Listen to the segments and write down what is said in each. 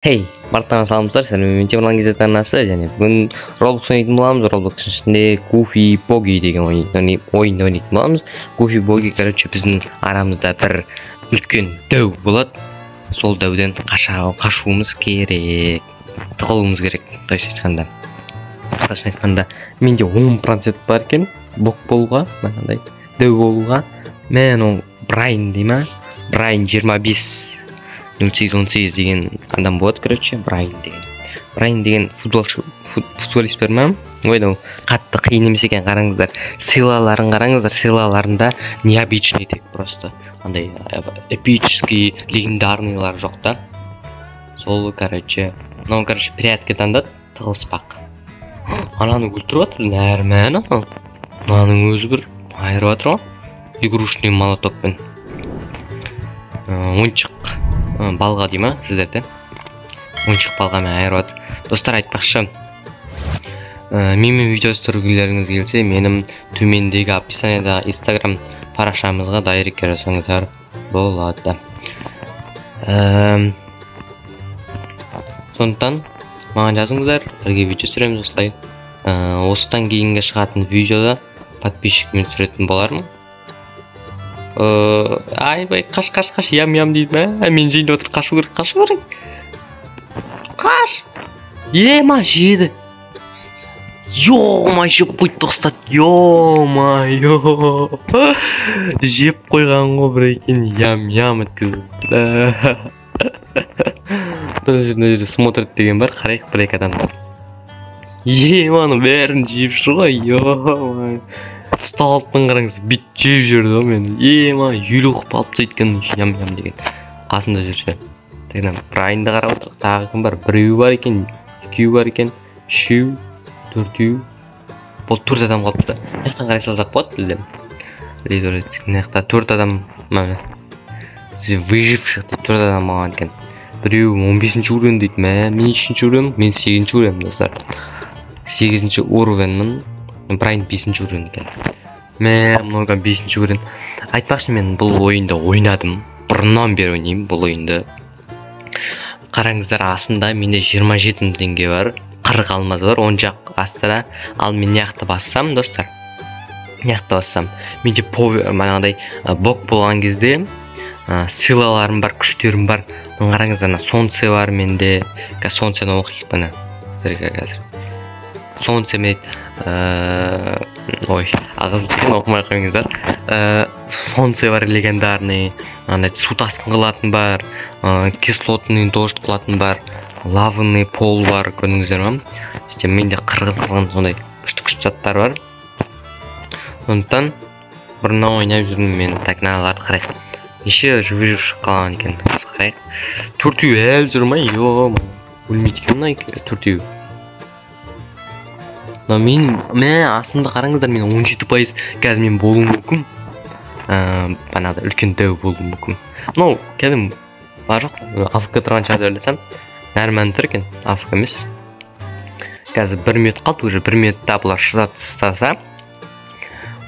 Hey, барлықтарыңа саламатсыздар, сіздермен мен Темірлан Кезет арнасы және бүгін Roblox ойнайтын боламыз. Roblox ішінде Goofy Boggy деген ойын ойнайтын боламыз. Goofy Boggy, короче, біздің арамызда бір үлкен дәу болады. Сол дәуден қашуымыз керек, тығылуымыз керек. То есть айтқанда, қысқаша айтқанда, менде 10% бар екен бок болуға, мынандай дәу болуға. Мен ол Брайан дей ма? Брайан 25 0818 деген адам болады, короче, Брайан деген. Брайан деген футболшы, футболист бар ма? Ой, мынау қатты қиын емес екен, қараңыздар. Силаларын қараңыздар, силаларында необычный тек просто. Андай эпический, легендарныйлар жоқ та. Сол, короче, мынау, короче, прятки таңдады, тығылыспақ. Ананы өлтіріп жатыр, нормально анау. Мынаның өзі бір айырып жатыр ғой. Игрушечный молотокпен. Ойыншық балға дей ма сіздерде? Ойыншық балғамен айырып жатыр. Достар, айтпақшы, менімен видео түсіргілеріңіз келсе, менің төмендегі описаниядағы Instagram парақшамызға дайректке жазсаңыздар болады. Сондықтан маған жазыңыздар, бірге видео түсіреміз осылай. Осыдан кейінгі шығатын видеода подписчикпен түсіретін болармын. Айбай, қаш, қаш, қаш, ям, ям дейді ма? Мен жейін деп отыр, қашу керек, қашу керек. Қаш! Ема, жеді. Ё-ма, жеп қойды, достар. Ё-ма-ё. Жеп қойған ғой бір екен, ям, ям еткізіп. Мына жерде смотрит деген бар, қарайық бір екі адамды. Ема, аның бәрін жеп жүр ғой, ё-ма. Ұсталыппын, қараңыз, бүйтіп жеп жіберді ғой мені. Ема, 50 қылып алып тастайды екен, ям, ям деген. Қасында жүрсе. Тегін Брайанды қарап отырық, тағы кім бар? Біреуі бар екен, екеуі бар екен, үшеу, төртеу. Бұл төрт адам қалыпты. Мына жақтан қарай салсақ болады бізде. Мына жақта төрт адам, мына выживших дейді, төрт адам қалған екен. Біреуі 15-ші уровень дейді. Мә, мен нешінші уровень? Мен 8-ші уровень, достар. 8-ші уровеньмін. Брайан 5-ші уровень екен. Мә, мынау 5-ші уровень. Айтпақшы, мен бұл ойынды ойнадым. Бұрыннан бері ойнаймын бұл ойынды. Қараңыздар, астында менде 27 мың теңге бар, 40 алмаз бар, оң жақ астында. Ал мен мына жақты бассам, достар, мына жақты бассам, менде манағыдай бок болған кезде, силаларым бар, күштерім бар. Мына қараңыздар, мына солнце бар менде. Қазір солнцені оқиық міне. Сіздерге қазір. Солнце мен, ой, ағылшын оқымай қойыңыздар. Солнце бар легендарный, андай су тасқын қылатын бар, кислотный дождь қылатын бар, лавный пол бар, көрдіңіздер ма? Işte менде қырғын қырғын сондай күшті күшті заттар бар. Сондықтан бұрыннан ойнап жүрмін мен. Так, мыналарды қарайық. Неше выживший қалған екен? Қарайық. Төртеу әлі жүр ма? Ё-моё, өлмейді екен мына төртеу. Мына мен, мә, астымда қараңыздар, мен 17% қазір мен болуым мүмкін. Бағанағыдай үлкен дәу болуым мүмкін. Мынау кәдімгі бар жоқ, АФК тұрған шығар деп ойласам, нормально тұр екен, АФК емес. Қазір 1 минут қалды, уже 1 минутта бұлар шыдап тастаса,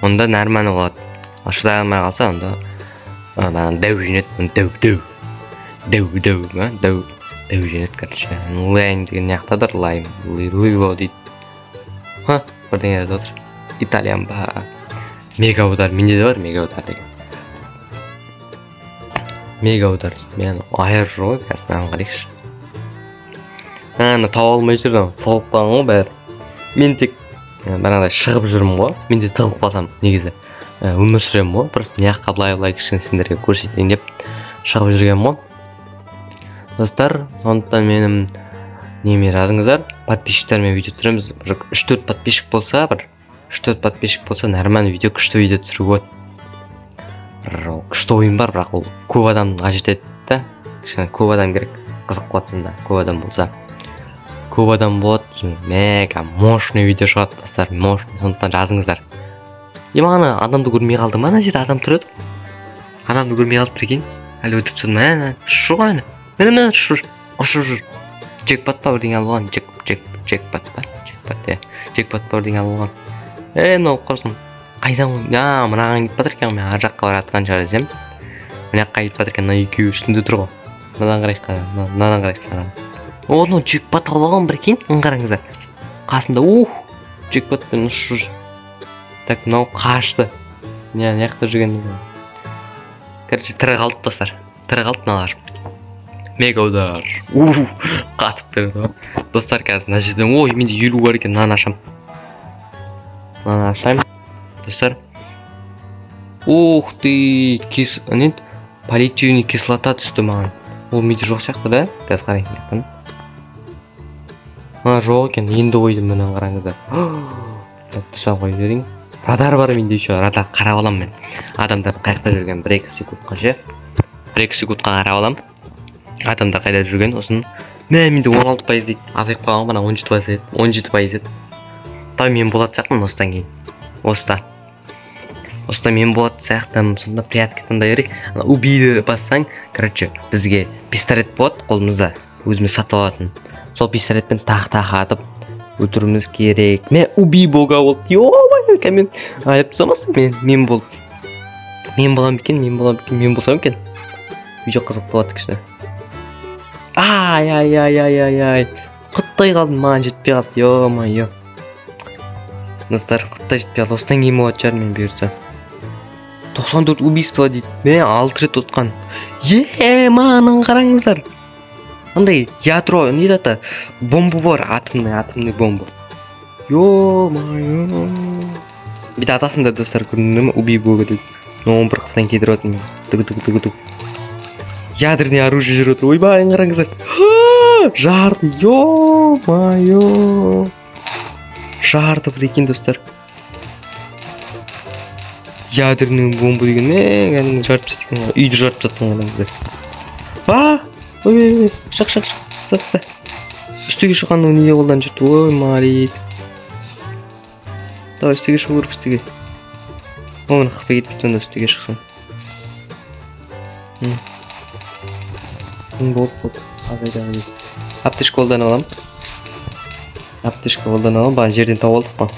онда нормально болады. Ал шыдай алмай қалса, онда, бағана дәу жеңеді, дәу, дәу. Дәу, дәу, ма? Дәу, дәу жеңеді, короче. Лайм деген мына жақта тұр, лайм, лило дейді. Ха, бірдеңе жазып отыр. Итальян ба? Мега удар, менде де бар мега удар деген. Мега удар. Мен айыр жүр ғой, қазір мынаны қарайықшы. Ана таба алмай жүр, анау тығылып қалған ғой бәрі. Мен тек, бағанағыдай шығып жүрмін ғой. Мен де тығылып қалсам негізі, өмір сүремін ғой. Просто мына жаққа былай былай кішкене сендерге көрсетейін деп шығып жүргенмін ғой. Достар, сондықтан менің неме жазыңыздар, подписчиктермен видео түсіреміз. Бір үш-төрт подписчик болса, бір үш-төрт подписчик болса, нормально видео, күшті видео түсіруге болады. Бір ол күшті ойын бар, бірақ ол көп адам қажет етеді да. Кішкене көп адам керек, қызық болады сонда, көп адам болса. Көп адам болады, мега мощный видео шығады, достар, мощный. Сондықтан жазыңыздар. Е, маған адамды көрмей қалдым, ана жерде адам тұр еді. Адамды көрмей қалып прикинь. Әлі өтіп тұрдым, әне, ұшып жүр ғой әне. Міне, міне, ұшып жүр, ұшып жүр. Джекпот па бірдеңе алып алған, джек, джек, джекпот па? Джекпот, иә. Джекпот па бірдеңе алып алған. Е, мынау құрсын. Қайдан ол? А, мынаған кетіп жатыр екен, мен ар жаққа бара жатқан шығар десем. Мына жаққа кетіп жатыр екен, мына екеуі үстінде тұр ғой. Мынадан қарайық, мынадан қарайық, мынадан. Оны джекпот алып алған, прикинь, қараңыздар. Қасында, ух, джекпотпен ұшып жүр. Так, мынау қашты. Не, ана жақта жүрген. Короче, тірі қалды, достар. Тірі қалды мыналар. Мега удар. Ух, қатып берді ғой. Достар, қазір мына жерден, ой, менде 50 бар екен, мынаны ашамын. Мынаны ашамын. Достар. Ух ты, не, полиэтиленовая кислота түсті маған. Ол менде жоқ сияқты да? Қазір қарайын мына. А, жоқ екен, енді қойдым мына, қараңыздар. Так, дұрыстап қоя берейін. Радар бар менде еще, радар қарап аламын мен. Адамдар қай жақта жүрген, 1-2 секундқа ше. 1-2 секундқа қарап аламын. Адамдар қайда жүрген, сосын мә, менде 16% дейді. Азайып қалған, мына 17% еді. 17% еді. Давай мен болатын сияқтымын осыдан кейін. Осыда. Осыда мен болатын сияқтымын. Сонда прятки таңдай берейік. Ана убийді бассаң, короче, бізге пистолет болады қолымызда, өзіміз сатып алатын. Сол пистолетпен тақ-тақ атып өлтіруіміз керек. Мә, убий бога болды. Ё-моё, мен айып тастамасын, мен болып. Мен боламын екен, мен боламын екен, мен болсам екен. Видео қызықты болады кішкене. Ай, ай, ай, ай, ай, ай. Құттай қалдым, маған жетпей қалды. Ё-моё. Достар, құттай жетпей қалды. Осыдан кейін болатын шығар мен бұйыртса. 94 убийство дейді. Мә, 6 рет ұтқан. Е, маған қараңыздар. Андай ядро, не дейді аты? Бомба бар, атомный бомба. Ё-моё. Бүйтіп атасыңдар, достар, көрдіңдер ме? Убий бога дейді. Мен он бір қылықтан кетіріп отырмын. Түк, түк, түк, түк. Ядерный оружие жүріп отыр. Ойбай, қараңыздар. Жарды, ё-моё. Жарды, прикинь, достар. Ядерный бомба деген, мә, кәдімгі жарып тастайды екен ғой. Үйді жарып тастаған қараңыздар. А! Ой, ой, ой, шық, шық, шық, шық, шық. Үстіге шыққанды неге қолдан жүрді? Ой, Марик. Давай, үстіге шығу керек, үстіге. О, міне, қақпай кетіп сонда үстіге шықсам. Болды, болды. Азайды, азайды. Аптечка қолданып аламын. Аптечка қолданып аламын. Бағана жерден тауып алдық қой.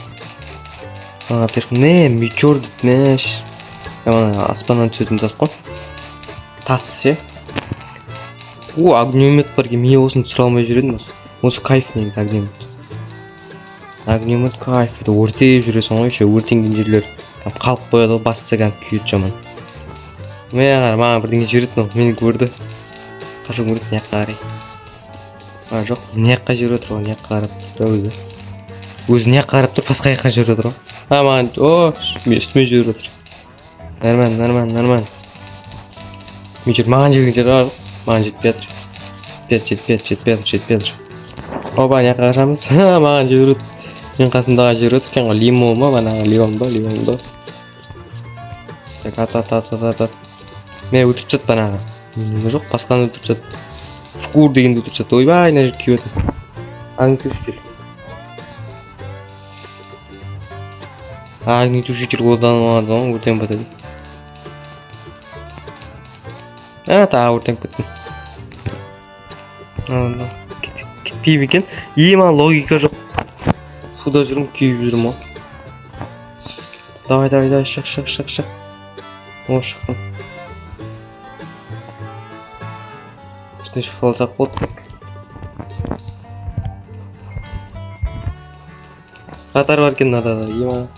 Аптечка. Мә, метеор дейді, мә. Ана аспаннан түсетін тас қой. Тас ше. О, огнемет бар екен. Мен осыны түсіре алмай жүр едім. Осы кайф негізі огнемет. Огнемет кайф. Өртеп жүресің ғой, еще өртенген жерлер там қалып қояды ғой, басса кәдімгі күйеді жаман. Мә, қара, маған бірдеңе жібереді мынау. Мені көрді. Қашу көрді, мына жаққа қарай. А, жоқ, мына жаққа жіберіп отыр ғой, мына жаққа қарап тұр өзі. Өзі мына жаққа қарап тұр, басқа жаққа жіберіп отыр ғой. А, маған, о, мен үстіме жіберіп отыр. Нормально, нормально, нормально. Мен жүр, маған жіберген жер бар. Маған жетпей жатыр. Жетпей жатыр, жетпей жатыр, жетпей жатыр. Опа, мына жаққа қашамыз. Маған жіберіп отыр. Мен қасымдағы жіберіп отыр екен ғой. Лимон ма, бағанағы лимон ба, лимон ба. Так, ат, ат, ат, ат, ат. Мен өлтіріп тастады бағанағы. Жоқ, басқаны өлтіріп тастады. Шкур дегенді өлтіріп тастады. Ойбай, мына жер күйіп жатыр. Огнетушитель. Огнетушитель қолданылады ғой, өртеніп батады. А, тағы өртеніп кеттім. Кетпеймін екен. Е, маған логика жоқ. Суда жүрмін, күйіп жүрмін ғой. Давай, давай, давай, шық, шық, шық, шық. О, шықтым. Үстіне шығып алсақ болды. Радар бар екен мынада да, ема.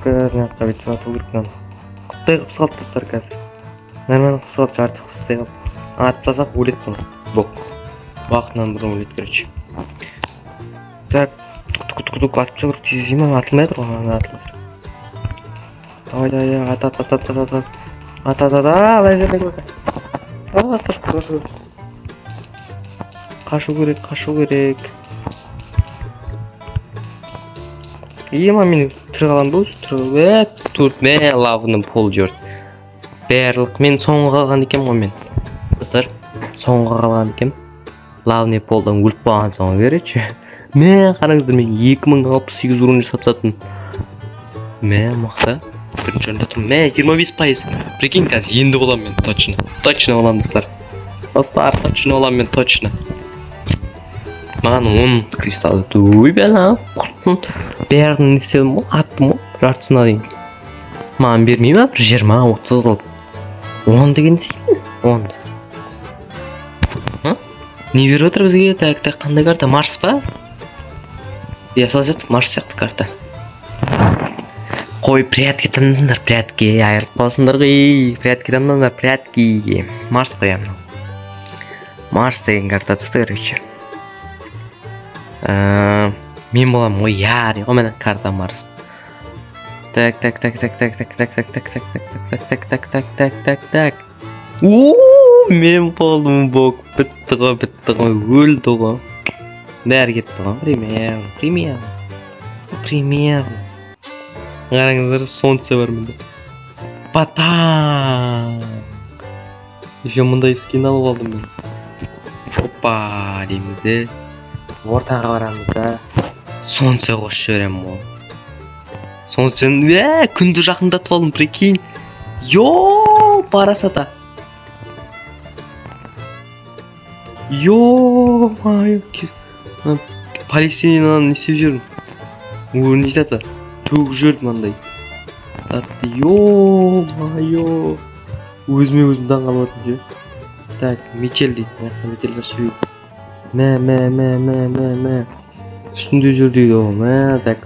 Қазір мына жаққа бүйтіп ату керек мынаны. Құттай қылып салды достар қазір. Нормально қылып салды, жарты қылып тастай қалды. Атып тастасақ өледі бұны. Бок. Уақытынан бұрын өледі, короче. Так, тук, тук, тук, тук, атып тастау керек. Тез ема, атылмай жатыр ғой, ана атылмай жатыр. Давай, давай, давай, ат, ат, ат, ат, ат, ат. Ат, ат, ат, ат, ат, ат, ат, ат, қашу керек, қашу керек. Қашу керек, қашу керек. Ема, мен тірі қаламын ба өзі? Тірі қаламын. Ә, төрт, мә, лавының пол жөрт. Барлық, мен соңғы қалған екенмін ғой мен. Достар, соңғы қалған екенмін. Лавный полдан өліп қалған соң, короче. Мә, қараңыздар, мен 2068 урон жасап тастадым. Мә, мықты. Бірінші орында тұрмын. Мә, 25%. Прикинь, қазір енді боламын мен, точно. Точно боламын, достар. Достар, точно боламын мен, точно. Маған 10 кристалл өтті. Ой, бәлә, құрттым. Бәрін не істедім ғой, аттым ғой, жартысына дейін. Маған бермей ма, бір 20-30 қылып. 10 деген не істеймін? 10. Не беріп отыр бізге? Так, так, қандай карта? Марс па? Иә, сол сияқты, Марс сияқты карта. Қой, прятки таңдаңдар, прятки, айырылып қаласыңдар ғой. Прятки таңдаңдар, прятки. Марс қоямын. Марс деген карта түсті, короче. Мен боламын ғой, яри ғой, міне карта Марс. Так, так, так, так, так, так, так, так, так, так, так, так, так, так, так, так, так. Ооо, мен болдым, бок. Бітті ғой, бітті ғой, өлді ғой. Бәрі кетті ғой, примерно, примерно. Примерно. Қараңыздар, солнце бар мында. Батаң! Еще мындай скин алып алдым мен. Опа, дейміз де. Ортаға барамыз да. Солнце қосып жіберемін ғой. Солнцені, күнді жақындатып алдым, прикинь. Йо, парасата. Йо-май, Палестинаны не істеп жүрмін? Не айтады? Төгіп жүрдім андай. Йо-май, өзіме өзім таңғалып отырмын ше. Так, метель дейді. Мына жақта метель жасап жіберейік. Мә, мә, мә, мә, мә, мә. Үстінде жүр дейді ғой. Мә, так.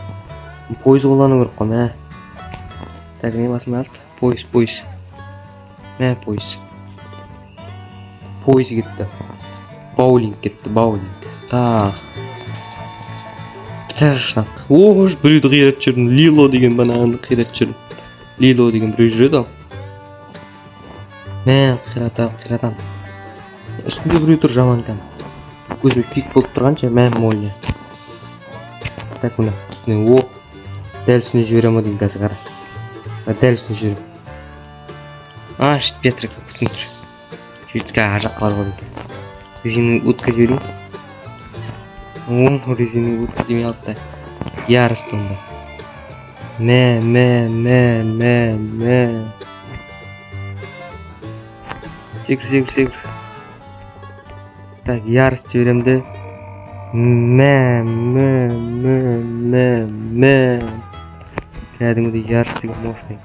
Пойыз қолдану керек қой, мә. Так, не басылмай қалды? Пойыз, пойыз. Мә, пойыз. Пойыз кетті. Боулинг кетті, боулинг. Так. Бітірші. О, біреуді қиратып жүрдім. Лило деген бананы қиратып жүрдім. Лило деген біреу жүреді ал. Мә, қиратам, қиратам. Үстінде біреу тұр жаман кән. Көзіме күйік болып тұрғанша, мә, молния. Так, мына. О, дәл үстіне жіберемін деймін қазір, қара. Дәл үстіне жіберемін. А, жетпей жатыр, күтіңдер. Сөйтіп ар жаққа барып алайын. Резиновый утка жіберейін. О, резиновый утка демей алды да. Ярості онда. Мә, мә, мә, мә, мә. Секір, секір, секір. Так, ярость жіберемін де. Мә, мә, мә, мә, мә. Кәдімгідей ярость деген мощный.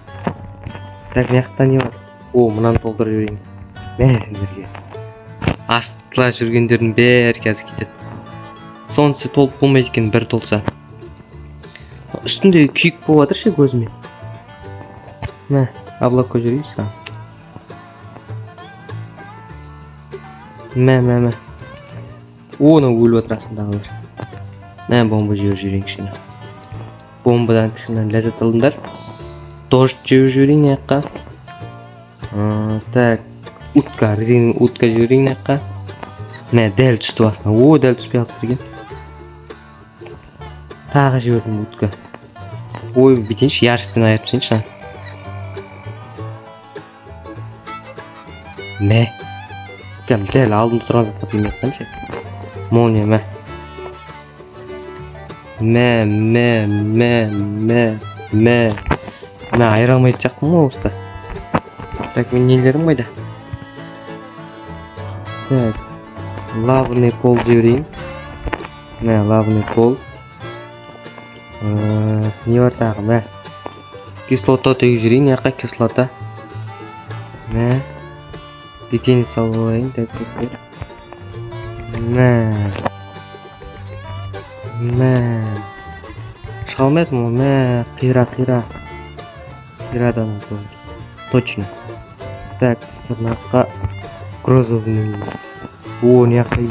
Так, мына жақта не бар? О, мынаны толтырып жіберейін. Мә, сендерге. Астыла жүргендердің бәрі қазір кетеді. Солнце толып болмайды екен, бір толса. Үстінде күйік болып жатыр ше көзіме. Мә, облакқа жіберейін саған. Мә, мә, мә. О, мынау өліп жатыр астындағылар. Мә, бомба жіберіп жіберейін кішкене. Бомбадан кішкене ләззат алыңдар. Дождь жіберіп жіберейін мына жаққа. Так, утка, резиновый утка жіберейін мына жаққа. Мә, дәл түсті басына. О, дәл түспей қалып тұр екен. Тағы жібердім утка. Ой, бүйтейінші, яростьпен айырып тастайыншы. Мә. Кәм, дәл алдында тұрған затқа тимей жатқан ше. Молния, мә. Мә, мә, мә, мә, мә. Мә, айыра алмайтын сияқтымын ғой осыда. Так, мен нелерім қайда? Так, лавный пол жіберейін. Мә, лавный пол. Не бар тағы, мә. Кислота төгіп жіберейін, мына жаққа кислота. Мә. Бетені салып алайын, так, так, так. Мә. Мә. Шыға алмадым ғой, мә, қира, қира. Қирадан точно. Так, мына жаққа грозовый. О, мына жақта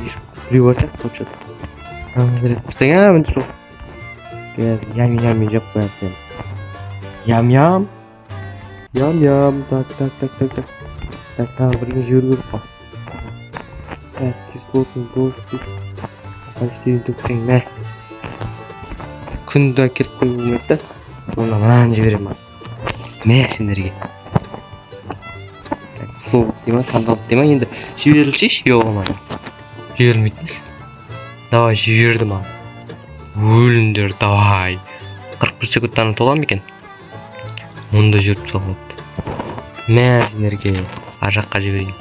біреу бар сияқты, точно. Міне тұр. Ям, ям жеп қоямын сені. Ям, ям. Ям, ям. Так, так, так, так, так. Так, тағы бірге жіберу керек қой. Так, кислотный дождь. Төксең, мә. Күнді әкеліп қоюға болмайды да. Онда мынаны жіберемін. Мә сендерге. Так, флоу дей ма, таңдалды дей ма, енді жіберілсейші, ё-моё. Жіберілмейтін емес. Давай, жібердім ал. Өліңдер, давай. 41 секундтан тола ма екен? Онда жіберіп тастауға болады. Мә сендерге. Ар жаққа жіберейін.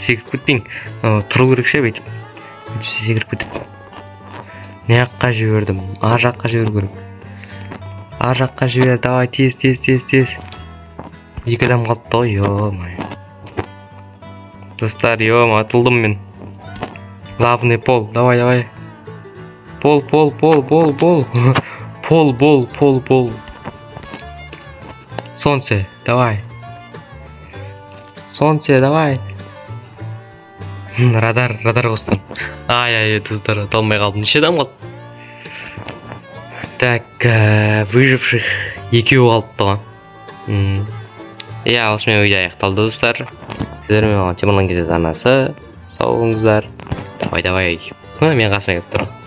Секіріп кетпейін. Тұру керек ше бүйтіп. Секіріп кетіп. Мына жаққа жібердім. Ар жаққа жіберу керек. Ар жаққа жібер, давай, тез, тез, тез, тез. Екі адам қалыпты ғой, ё-моё. Достар, ё, атылдым мен. Главный пол, давай, давай. Пол, пол, пол, пол, пол. Пол, пол, пол, пол. Солнце, давай. Солнце, давай. Радар, радар қостым. Ай, ай, достар, ұта алмай қалдым. Неше адам қалды? Так, выживших екеуі қалыпты ғой. Иә, осымен видео аяқталды, достар. Сіздермен болған Темірлан KZ арнасы. Сау болыңыздар. Давай, давай. Мен қасыма келіп тұр.